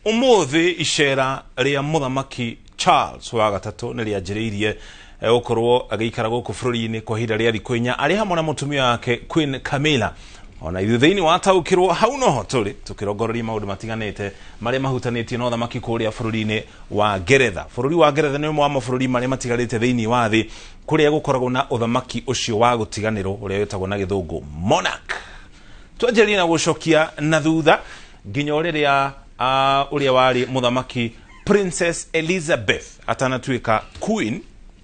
Ũmũthĩ icera rĩa Mũthamaki Charles wa gatatũ nĩ rĩanjĩrĩirie gũkorwo agĩikara gũkũ bũrũri-inĩ kwa ihinda rĩa thikũ 4 arĩ hamwe na mũtumia wake Queen Camilla. Ona ithuĩ thĩinĩ wa taũkĩrwo hau noho tũrĩ tũkĩrongoreria maũndũ matiganĩte marĩa mahutanĩtie na ũthamaki kũrĩa bũrũri-inĩ wa Ngeretha. Bũrũri wa Ngeretha nĩ ũmwe wa mabũrũri marĩa matigarĩte thĩinĩ wa thĩ kũrĩa gũkoragwo na ũthamaki ũcio wa gũtiganĩrwo ũrĩa wĩtagwo na gĩthũngũ monarch. Twanjĩrĩrie na gũcokia na thutha nginya o rĩrĩa ũrĩa warĩ mũthamaki Princess Elizabeth atanatuĩka queen,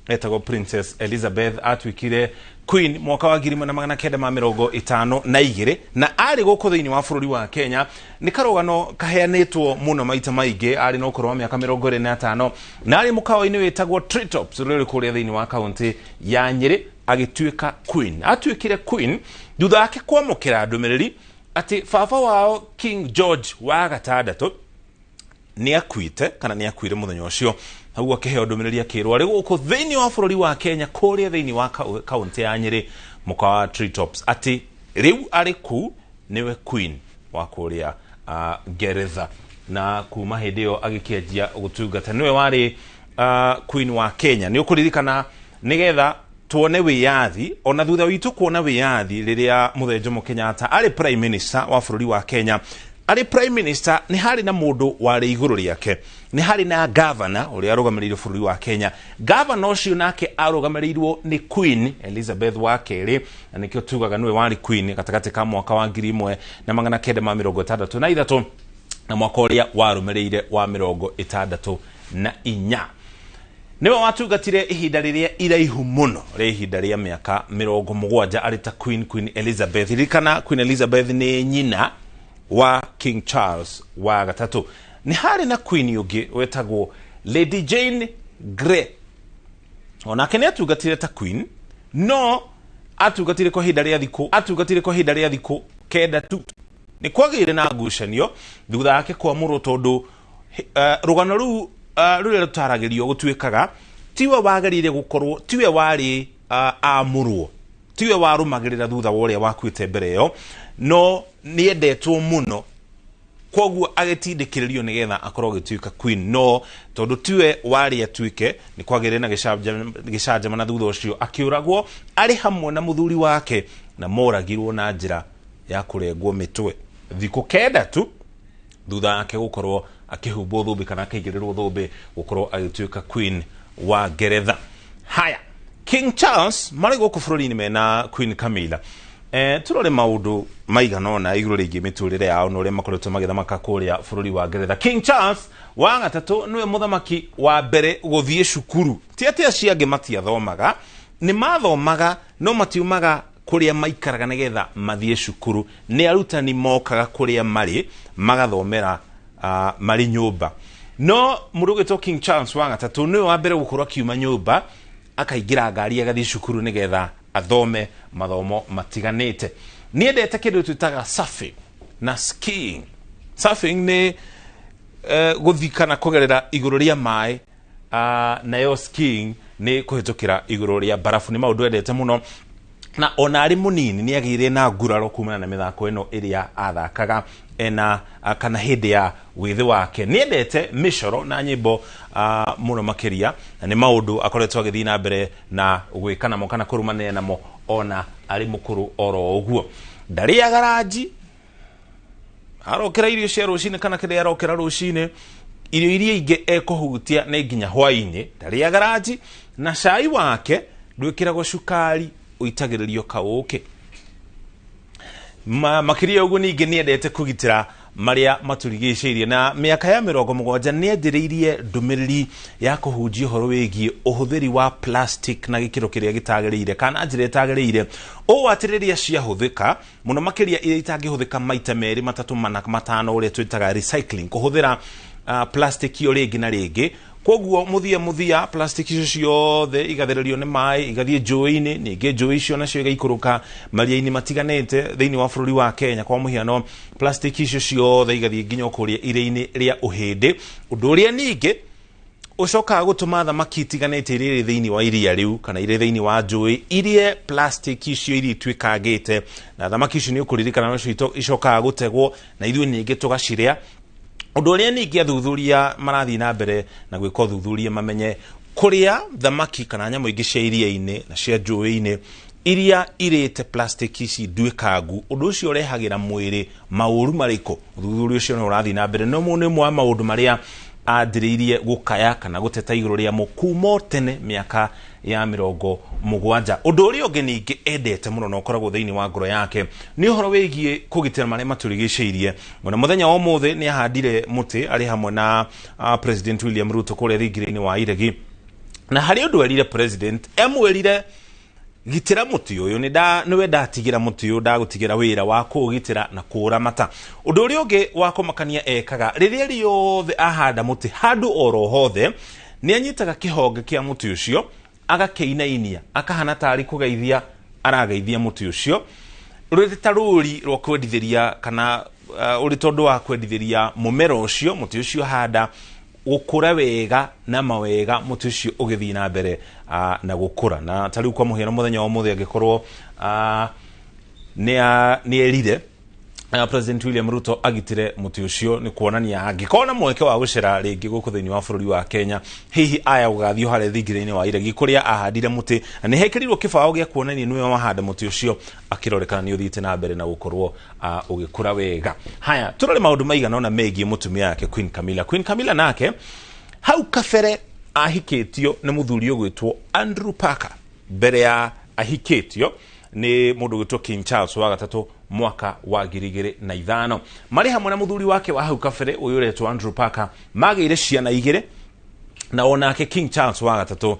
etagwo Princess Elizabeth, atuĩkire queen mwaka wa 1952 na arĩ gũkũ thĩinĩ wa bũrũri wa Kenya. Nĩ karũgano kaheanĩtwo mũno maita maingĩ. Arĩ na ũkũrũ wa mĩaka 25 na arĩ mũkawa-inĩ wĩtagwo Treetops ũrĩa ũrĩ kũrĩa thĩinĩ wa kaũntĩ ya Nyĩrĩ agĩtuĩka queen. Atuĩkire queen thutha wake kwamũkĩra ndũmĩrĩri atĩ baba wao King George wa gatandatũ nĩ akuĩte kana nĩ akuire mũthenya ũcio. Hau akĩheo ndũmĩrĩri akĩrwo arĩ gũkũ thĩinĩ wa bũrũri wa Kenya kũrĩa thĩinĩ wa kaũntĩ ya Nyĩrĩ mũkawa wa Treetops atĩ rĩu arĩ kũu nĩwe queen wa kũrĩa Ngeretha, na kuma hĩndĩ ĩyo agĩkĩanjia gũtungata. Nĩwe warĩ queen wa Kenya. Nĩ ũkũririkana nĩgetha tuone wĩyathi, ona thutha witũ kuona wĩyathi, rĩrĩa Mũthee Jomo Kenyatta arĩ prime minister wa bũrũri wa Kenya, arĩ prime minister nĩ harĩ na mũndũ warĩ igũrũ rĩake, nĩ harĩ na governor ũrĩa arũgamĩrĩire bũrũri wa Kenya. Governor ũcio nake arũgamĩrĩirwo nĩ Queen Elizabeth wa kerĩ, na nĩkĩo tugaga nĩwe warĩ queen gatagatĩ ka mwaka wa 1963 na mwaka ũrĩa warũmĩrĩire wa 64. Nĩwe watungatire ihinda rĩrĩa iraihu mũno rĩa ihinda rĩa mĩaka 70 arĩ ta Queen Elizabeth. Ririkana Queen Elizabeth nĩ nyina wa King Charles wa gatatũ. Nĩ harĩ na queen ũngĩ wetagwo Lady Jane Grey, onake nĩ atungatire ta queen, no atungatire kwa ihinda rĩa thikũ 9 tu. Nĩ kwagĩire na ngucanio thutha wake kwamũrwo tondũ rũgano rũu rũrĩa rũtaragĩrio gũtuĩkaga tiwe wagĩrĩire gũkorwo, tiwe warĩ amũrwo, tiwe warũmagĩrĩra thutha wa ũrĩa wakuĩte mbere ĩyo, no nĩendetwo mũno koguo agĩtindĩkĩrĩrio nĩgetha akorwo agĩtuĩka queen, no tondũ tiwe warĩ atuĩke nĩ kwagĩrĩire na gĩcanjama, na thutha ũcio akĩũragwo arĩ hamwe na mũthuri wake, na moragirwo na njĩra ya kũrengwo mĩtwe thikũ 9 tu thutha wake gũkorwo akĩhumbwo thũmbĩ kana akĩigĩrĩrwo thũmbĩ gũkorwo agĩtuĩka queen wa Ngeretha. Haya, King Charles marĩ gũkũ bũrũri-inĩ mena Queen Camilla. Turore maũndũ maigana ũna igũrũ rĩgiĩ mĩtũrĩre yao na ũrĩa makoretwo magĩthamaka kũrĩa bũrũri wa Ngeretha. King Charles wa gatatũ nĩwe mũthamaki wa mbere gũthiĩ cukuru. Ti atĩ acio angĩ matiathomaga, nĩ mathomaga no matiumaga kũrĩa maikaraga nĩgetha mathiĩ cukuru. Nĩ arutani mokaga kũrĩa marĩ magathomera marĩ nyũmba. No mũndũ ũgwĩtwo King Charles wa gatatũ nĩwe wa mbere gũkorwo akiuma nyũmba akaingĩra ngari agathiĩ cukuru nĩgetha athome mathomo matiganĩte. Nĩendete kĩndũ twĩtaga surfing na skiing. Surfing nĩ gũthiĩ kana kũgerera igũrũ rĩa maĩ, nayo skiing nĩ kũhĩtũkĩra igũrũ rĩa barabu. Nĩ maũndũ endete mũno, na ona arĩ mũnini nĩ agĩire na nguraro kumana na mĩthako ĩno ĩrĩa athakaga ena kana hĩndĩ ya wĩthĩ wake. Nĩ endete mĩcoro na nyĩmbo mũno makĩria, na nĩ maũndũ akoretwo agĩthiĩ na mbere na gwĩka namo kana kũrũmanĩrĩra namo ona arĩ mũkũrũ oro ũguo. Ndarĩaga ranji, arokera irio cia rũcinĩ kana kĩrĩa arokera rũcinĩ, irio iria ingĩ ekũhutia nĩ nginya hwaĩ-inĩ. Ndarĩaga ranji, na cai wake ndwĩkĩragwo cukari, ũitagĩrĩrio kaũkĩ. Makĩria ũguo ningĩ nĩendete kũgitĩra marĩa matũrigicĩirie, na mĩaka ya 70 nĩanjĩrĩirie ndũmĩrĩri ya kũhunjia ũhoro wĩgiĩ ũhũthĩri wa plastic na gĩkĩro kĩrĩa gĩtagĩrĩire kana njĩra ĩtagĩrĩire, ũũ atĩ rĩrĩa ciahũthĩka mũno makĩria iria itangĩhũthĩka maita 2 3 4 5, ũrĩa twĩtaga recycling, kũhũthĩra plastic iyo rĩngĩ na rĩngĩ. Koguo mũthia mũthia plastic icio ciothe igathererio nĩ maĩ igathiĩ njũĩ-inĩ, ningĩ njũĩ icio nacio igaikũrũka maria-inĩ matiganĩte thĩinĩ wa bũrũri wa Kenya. Kwa mũhiano plastic icio ciothe igathiĩ nginya kũrĩa iria-inĩ rĩa Ũhĩndĩ, ũndũ ũrĩa ningĩ ũcokaga gũtũma thamaki itiganĩte iria irĩ thĩinĩ wa iria rĩu kana irĩ thĩinĩ wa njũĩ irie plastic icio iria ituĩkangĩte, na thamaki icio nĩ ũkũririkana nocio icokaga gũtegwo na ithuĩ ningĩ tũgacirĩa. Ũndũ ũrĩa ningĩ athuthuria marathiĩ na mbere na gwĩka ũthuthuria mamenye kũrĩa thamaki kana nyamũ ingĩ cia iria-inĩ na cia njũĩ-inĩ iria irĩte plastic ici nduĩkangu, ũndũ ũcio ũrehagĩra mwĩrĩ maũru marĩkũ. Ũthuthuria ũcio nĩ ũrathiĩ na mbere, no nĩ ũmwe wa maũndũ marĩa ambĩrĩirie gũkaya kana gũteta igũrũ rĩamo kuma tene mĩaka ya 70. Ũndũ ũrĩa ũngĩ ningĩ endete mũno na ũkoragwo thĩinĩ wa ngoro yake nĩ ũhoro wĩgiĩ kũgitĩra marĩa matũrigicĩirie. Ona mũthenya wa ũmũthĩ nĩ ahandire mũtĩ arĩ hamwe na President William Ruto kũrĩa thingira-inĩ wa Iregi, na harĩ ũndũ erire president, emwĩrire gitĩra mũtĩ ũyũ, nĩwe ndatigĩra mũtĩ ũyũ, ndagũtigĩra wĩra wa kũũgitĩra na kũũramata. Ũndũ ũrĩa ũngĩ wa kũmakania ekaga rĩrĩa rĩothe ahanda mũtĩ handũ oro hothe, nĩ anyitaga kĩhonge kĩa mũtĩ ũcio agakĩinainia, akahana tarĩ kũgeithia arageithia mũtĩ ũcio, rũrĩ ta rũri rwa kwendithĩria kana ũrĩ tondũ wa kwendithĩria mũmera ũcio, mũtĩ ũcio handa gũkũra wega na mawega, mũtĩ ũcio ũgĩthiĩ na mbere na gũkũra. Na ta rĩu kwa mũhiano mũthenya wa ũmũthĩ angĩkorwo nĩ erire President William Ruto agitire mũtĩ ũcio, nĩ kuonania angĩkorwo na mweke wa gũcera rĩngĩ gũkũ thĩinĩ wa bũrũri wa Kenya, hihi aya gũgathiĩ harĩa thingira-inĩ wa Iregi kũrĩa ahandire mũtĩ, na nĩ hekĩrirwo kĩbaũ gĩa kuonania nĩwe wahanda mũtĩ ũcio, akĩrore kana nĩ ũthiĩte na mbere na gũkorwo ũgĩkũra wega. Haya, tũrore maũndũ maigana ũna megiĩ mũtumia yake Queen Camilla. Queen Camilla nake hau kabere ahikĩtio nĩ mũthuri ũgwĩtwo Andrew Parker, mbere ya ahikĩtio nĩ mũndũ ũgwĩtwo King Charles wa gatatũ mwaka wa 2005. Marĩ hamwe na mũthuri wake wa hau kabere ũyũ ũretwo Andrew Parker magĩire ciana igĩrĩ, na onake King Charles wa gatatũ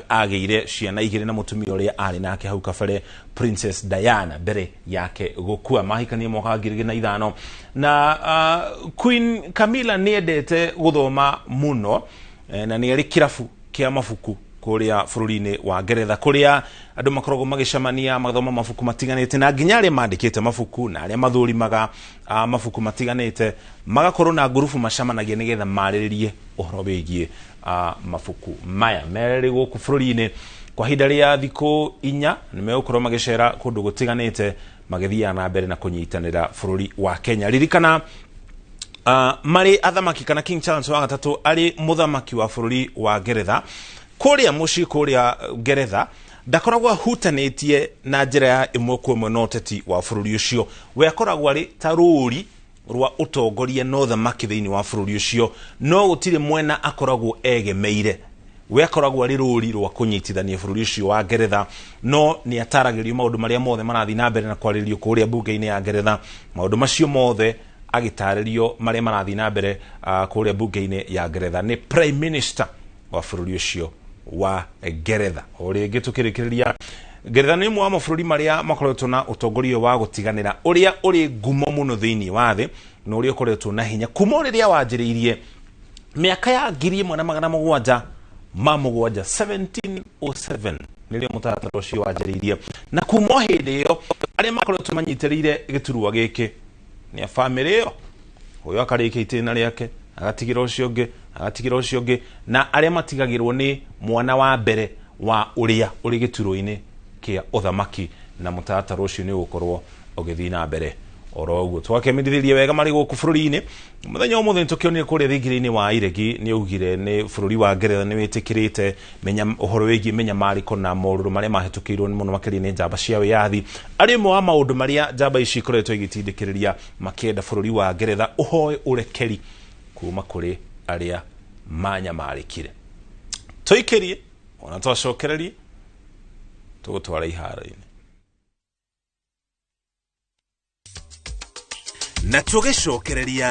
agĩire ciana igĩrĩ na mũtumia ũrĩa arĩ nake hau kabere Princess Diana mbere yake gũkua. Mahikanie mwaka wa 2005. Na Queen Camilla nĩ endete gũthoma mũno, na nĩ arĩ kĩrabu kĩa mabuku kũrĩa bũrũri-inĩ wa Ngeretha, kũrĩa andũ makoragwo magĩcemania magathoma mabuku matiganĩte, na nginya arĩa mandĩkĩte mabuku na arĩa mathũrimaga mabuku matiganĩte magakorwo na ngurubu macemanagia nĩgetha marĩrĩrie ũhoro wĩgiĩ mabuku maya. Merĩ gũkũ bũrũri-inĩ kwa ihinda rĩa thikũ 4 nĩ megũkorwo magĩcera kũndũ gũtiganĩte magĩthiaga na mbere na kũnyitanĩra bũrũri wa Kenya. Ririkana marĩ athamaki kana King Charles wa gatatũ arĩ mũthamaki wa bũrũri wa Ngeretha, kũrĩa mũciĩ kũrĩa Ngeretha ndakoragwo ahutanĩtie na njĩra ya ĩmwe kwa ĩmwe na ũteti wa bũrũri ũcio. We akoragwo arĩ ta rũri rwa ũtongoria na ũthamaki thĩinĩ wa bũrũri ũcio, no gũtirĩ mwena akoragwo egemeire. We akoragwo arĩ rũri rwa kũnyitithania bũrũri ũcio wa Ngeretha, no nĩ ataragĩrio maũndũ marĩa mothe marathiĩ na mbere na kwarĩrĩrio kũrĩa mbunge-inĩ ya Ngeretha. Maũndũ macio mothe agĩtarĩrio marĩa marathiĩ na mbere kũrĩa mbunge-inĩ ya Ngeretha nĩ Prime Minister wa bũrũri ũcio wa Ngeretha. O rĩngĩ tũkĩrĩkĩrĩria, Ngeretha nĩ ũmwe wa mabũrũri marĩa makoretwo na ũtongoria wa gũtiganĩra ũrĩa ũrĩ ngumo mũno thĩinĩ wa thĩ, na ũrĩa ũkoretwo na hinya kuma rĩrĩa wanjĩrĩirie mĩaka ya 1707, 1707 nĩrĩo mũtaratara ũcio wanjĩrĩirie, na kuma hĩndĩ ĩyo arĩa makoretwo manyitĩrĩire gĩturwa gĩkĩ nĩ a bamĩrĩ ĩyo, ũyũ akarĩkia itĩna rĩake agatigĩra ũcio ũngĩ, agatigĩra ũcio ũngĩ, na arĩa matigagĩrwo nĩ mwana wa mbere wa ũrĩa ũrĩ gĩturwa-inĩ kĩa ũthamaki, na mũtaratara ũcio nĩ ũgũkorwo ũgĩthiĩ na mbere oro ũguo. Twakĩmithĩrĩria wega marĩ gũkũ bũrũri-inĩ mũthenya wa ũmũthĩ nĩtũkĩonire kũrĩa thingira-inĩ wa Iregi nĩ augire nĩ bũrũri wa Ngeretha nĩ wĩtĩkĩrĩte ũhoro wĩgiĩ mĩnyamarĩko na morũrũ marĩa mahĩtũkĩirwo mũno makĩria nĩ njamba cia wĩyathi, arĩ ũmwe wa maũndũ marĩa njamba ici ikoretwo igĩtindĩkĩrĩria makĩenda bũrũri wa Ngeretha ũhoe ũrekeri kuma kũrĩ arĩa manyamarĩkire. Tũikĩrie ona twacokererie tũgũtwara iharo-inĩ na tũgĩcokereria.